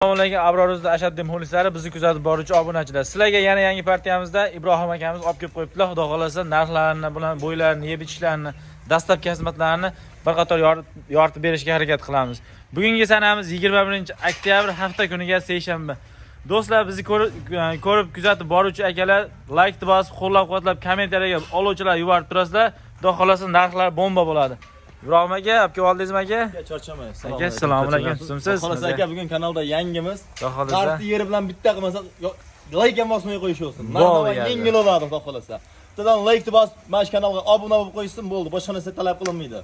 Assalomu alaykum, Abror.uzda ashaddiy muxlislari, bizni kuzatib boruvchi obunachilar. Sizlarga yana yangi partiyamizda Ibrohim akamiz olib kelib qo'yibdilar. Xudo xolasa, narxlarini bilan bo'ylarini, yeb ichishlarini, dastlabki xizmatlarini bir qator yoritib berishga harakat qilamiz. Bugungi sanamiz 21-oktyabr, hafta kuniga seshanba. Do'stlar, bizni ko'rib kuzatib boruvchi akalar like bosib, qo'llab-quvvatlab, kommentariyaga oluvchilar yuborib turasizlar. Xudo xolasa, narxlar bomba bo'ladi. Ibrohim aka, olib kelib oldingizmi, aka? Aka, charchamang. Aka, assalomu alaykum. Tuzumsiz? Xolos, aka, bugun kanalda yangimiz. Xudo xolasa. Narxni yeri bilan bitta qilmasa, like ham bosmay qo'yish olsin. Bo'ldi, Narxni gapir. yengil bo'ladi, xudo xolasa. Bittadan like bosib, mana shu kanalga obuna bo'lib qo'ysin, bo'ldi. Boshqa narsa talab qilinmaydi.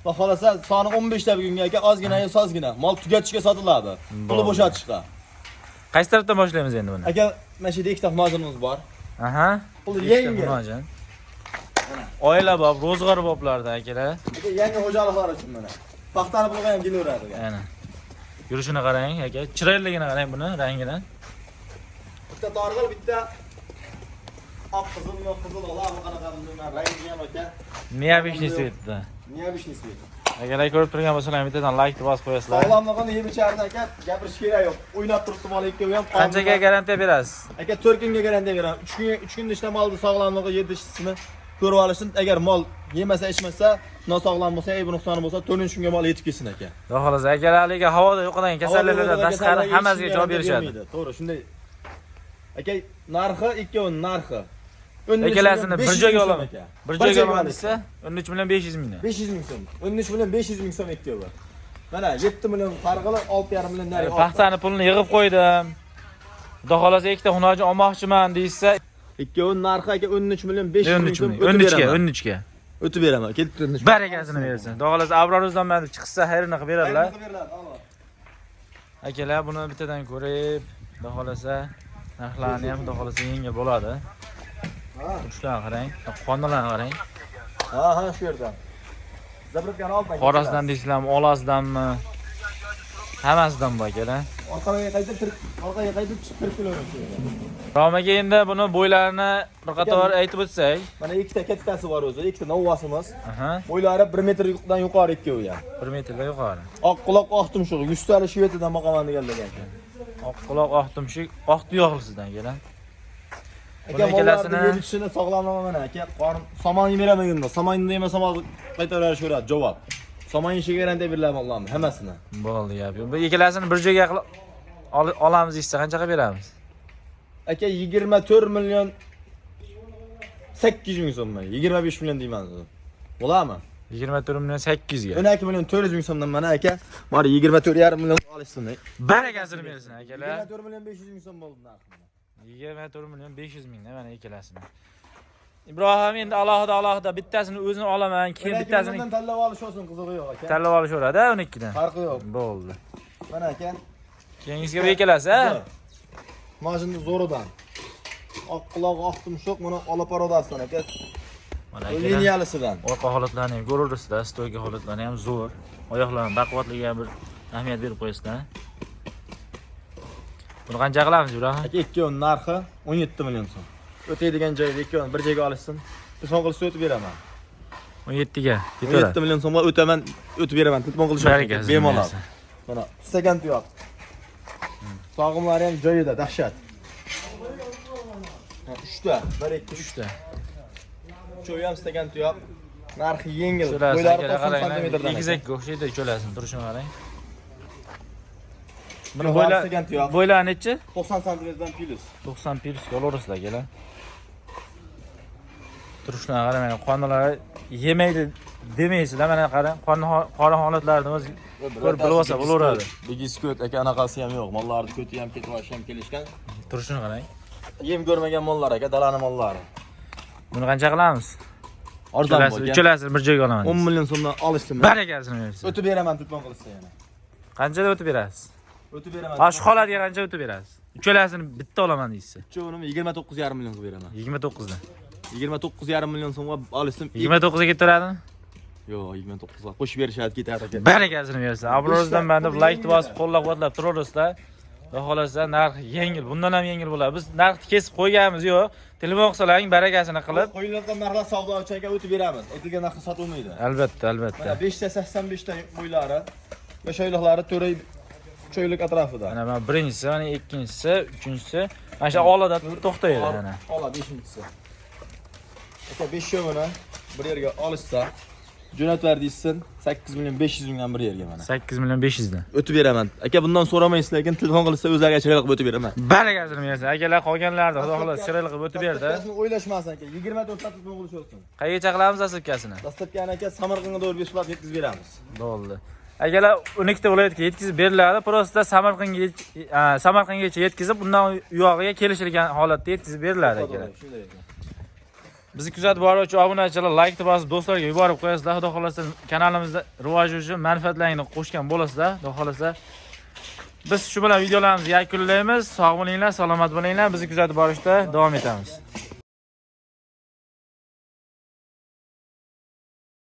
Xudo xolasa, soni 15 ta bugungi, aka, ozgina yo ozgina. Mol tugatishga sotiladi. Puli Bo'ldi. bo'shatishga. Qaysi tarafdan boshlaymiz endi buni? Aka, mana shu yerda ikkita xunojinimiz bor. Aha. Puli Ikkita yengil. xunojin. Oila bob, ro'zg'or boblarda, akalar. Aka, yangi xo'jaliklar uchun mana. Paxtani puliga ham kelaveradi. Ana. Yurishini qarang, aka. Chiroyliligini qarang buni, rangini. Bitta torg'il, bitta oq qizil yo qizil ola, qanaqa bilmayman, rangi ham, aka. Необычный цвет da. Необычный цвет. Akalar, ko'rib turgan bo'lsalar, bittadan like bosib qo'yasizlar. Sog'lomlig'ini yeb ichardi, aka, gapirish kerak yo'q. O'ynab turibdi mol ikkovi ham. Qanchaga garantiya berasiz? Aka, 4 kunga garantiya beraman. 3 kun, 3 kunda ichida molni sog'lomligi, yedishisini ko'rib olishsin. Agar mol yemasa, ichmasa, nosog'lom bo'lsa, aybi nuqsoni bo'lsa, 4-kunga mol yetib kelsin, aka. Xudo xohlasa, akalar, haligi havoda yo'qolgan kasalliklardan tashqari hammasiga javob berishadi. To'g'ri, shunday. Aka, narxi, ikkovini narxi. Ikkalasini bir joyga olaman. Aka. Bir joyga olaman desa, 13 million 500 mingdan. 500 ming so'm. 13 million 500 ming so'm ikkovi. Mana 7 million farqi, 6,5 million nari. Paxtani pulini yig'ib qo'ydim. Xudo xohlasa, ikkita xunojin olmoqchiman deyishsa, Ikkovi narxi, aka, 13 million 500 ming 13 so'm. ming. O'tib 13 ga, beraman. 13 ga. O'tib beraman. Kelib turdi. Barakasini bersin. Xudo xohlasa, Abror.uzdan mana chiqsa, xayrini qilib beradilar. Akalar, buni bittadan ko'rib, xudo xohlasa, narxlarini ham, xudo xohlasa, yengil bo'ladi. Turishlarni qarang, qonlarni qarang. Ha, shu yerdan. Заправка ni olmang. Qorasidan deysizlarmi, olasidanmi? Hammasidan bor, akalar. Orqaga qaytib kirib, orqaga qaytib chiqib kirib kelaveradi shu yerga. Rom aka, endi buni bo'ylarini bir qator aytib o'tsak. Mana ikkita kattasi bor o'zi, ikkita novvasimiz. Aha, Bo'ylari 1 metrdan yuqori ikkovi ham. 1 metrdan yuqori. Oq quloq, oq tumshuq, yuztali Shvediyadan boqaman deganlar, aka. Oq quloq, oq tumshuq, oq tuyoqlisidan, akalar. Aka, Buni mollarni ikkalasini yeb ichishini sog'lomligi mana, aka, qorin somon beraman endi. Somonni yemasa mol qaytaraveradi javob. Somon yeyishiga garantiya beriladi mollarni hammasini. Bo'ldi, gap yo'q. Bu ikkalasini bir joyga qilib olamiz desa, qancha qilib beramiz? Aka, 24 million 800 ming so'mdan, 25 million deyman. Bo'ladimi? 24 million 800 ga. 12 million 400 ming so'mdan mana, aka. Bor, 24,5 million olishsin. Barakasini bersin, akalar. 24 million 500 ming so'm bo'ldi narxi. 24 million 500 mingdan mana ikkalasini. Ibrohim, endi alohida alohida bittasini o'zini olaman, keyin 12 bittasini milliondan tanlab olish olsin, qizig'i yo'q, aka. tanlab olishaveradi, 12 dan. Farqi yo'q. Bo'ldi. Mana, aka. Keyingisiga bu ikkalasi, ha? Mana zo'ridan. Oq quloq, oq tumshuq, buni ola порода sidan, aka. Mana, akalar. Liniyalisidan. Orqa holatlarini ham ko'raverasizlar, стойка holatlari ham zo'r. Oyoqlarini baquvvatligiga ham bir ahamiyat berib qo'yasizlar. Buni qancha qilamiz, Ibrohim? Aka, ikkovini narxi 17 million so'm. O'taydigan joyda ikkovini bir joyga olishsin. Telefon qilsa, o'tib beraman. 17 ga ketaveradi. 17 million so'mga o'taman, o'tib beraman. Telefon qilish Barakasini bemalol. bersin. Mana stakan tuyoq. Sog'imlari ham joyida, dahshat. Ha, 3 ta, 1 2 3. 3 ta. Uchovi ham stakan tuyoq. Narxi yengil. Uchalasi, Bo'ylari akalar, 90 qarang, santimetrdan. Egizakka o'xshaydi uchalasini, turishini qarang. Buni Yo'q, bo'ylar stakan tuyoq. Bo'ylari nechi? 90 santimetrdan plus. 90 plusga olaverasizlar, akalar. Turishlarini qarang, qonlari yemaydi demaysizlar, mana qarang, qorin holatlarini o'zi ko'rib bilib olsa bo'laveradi. Bigiz ko't, aka, anaqasi ham yo'q. Mollarni ko'ti ham, ketvoshi ham kelishgan. Turishini qarang. Yem ko'rmagan mollar, aka, dalani mollari. Buni qancha qilamiz? Arzon Uchalasini, bu, aka. uchalasini bir joyga olaman. 10 million so'mdan olishsin. Barakasini bersin. O'tib beraman telefon qilsa yana. Qanchada o'tib berasiz? O'tib beraman. Ha, shu holatga qancha o'tib berasiz? Uchalasini bitta olaman deysiz. Uchovini 29,5 million qilib beraman. 29 dan. 29,5 million so'mga olishsin. 29 ga ketaveradimi? Yo'q, 29 ga qo'shib berishadi, ketadi, aka. Barakasini bersin. Abrordan bandi like bosib, qo'llab-quvvatlab turaverasizlar. Xudo xohlasa, narx yengil, bundan ham yengil bo'ladi. Biz narxni kesib qo'yganimiz yo'q. Telefon qilsalaring, barakasini qilib. Qo'yilayotgan narxlar savdo uchun, aka, o'tib beramiz. Aytilgan narxda sotilmaydi. Albatta, Mana albatta. 5 ta 85 ta bo'ylari. Yosh oyliqlari to'ray 3 oylik atrofida. Mana birinchisi, mana ikkinchisi, uchinchisi. Mana shu olada to'xtaydi mana. Ola beshinchisi. Aka beshovini bir yerga olishsa, jo'natib deysin, 8 million 500 mingdan bir yerga mana. 8 million 500 dan. O'tib beraman. Aka bundan so'ramaysizlar, lekin telefon qilsa o'zlariga chiroyli qilib o'tib beraman. Barakasini bersin. Akalar qolganlarni Xudo xohlasa chiroyli qilib o'tib berdi. Dastlabkasini o'ylashmasin aka. 24 soat telefon qilish olsin. Qayergacha qilamiz dastlabkasini? Dastlabkani aka Samarqandga to'g'ri bepul yetkazib beramiz. Bo'ldi. Akalar 12 ta viloyatga yetkazib beriladi. Prosta Samarqandgacha yetkazib, undan u yog'iga kelishilgan holatda yetkazib beriladi akalar. Shunday aka. Bizni kuzatib boruvchi obunachilar laykni bosib do'stlarga yuborib qo'yasizlar. Xudo xohlasa kanalimizda rivoji uchun manfaatlaringni qo'shgan bo'lasizlar. Xudo xohlasa biz shu bilan videolarimizni yakunlaymiz. Sog' bo'linglar, salomat bo'linglar. Bizni kuzatib borishda davom etamiz.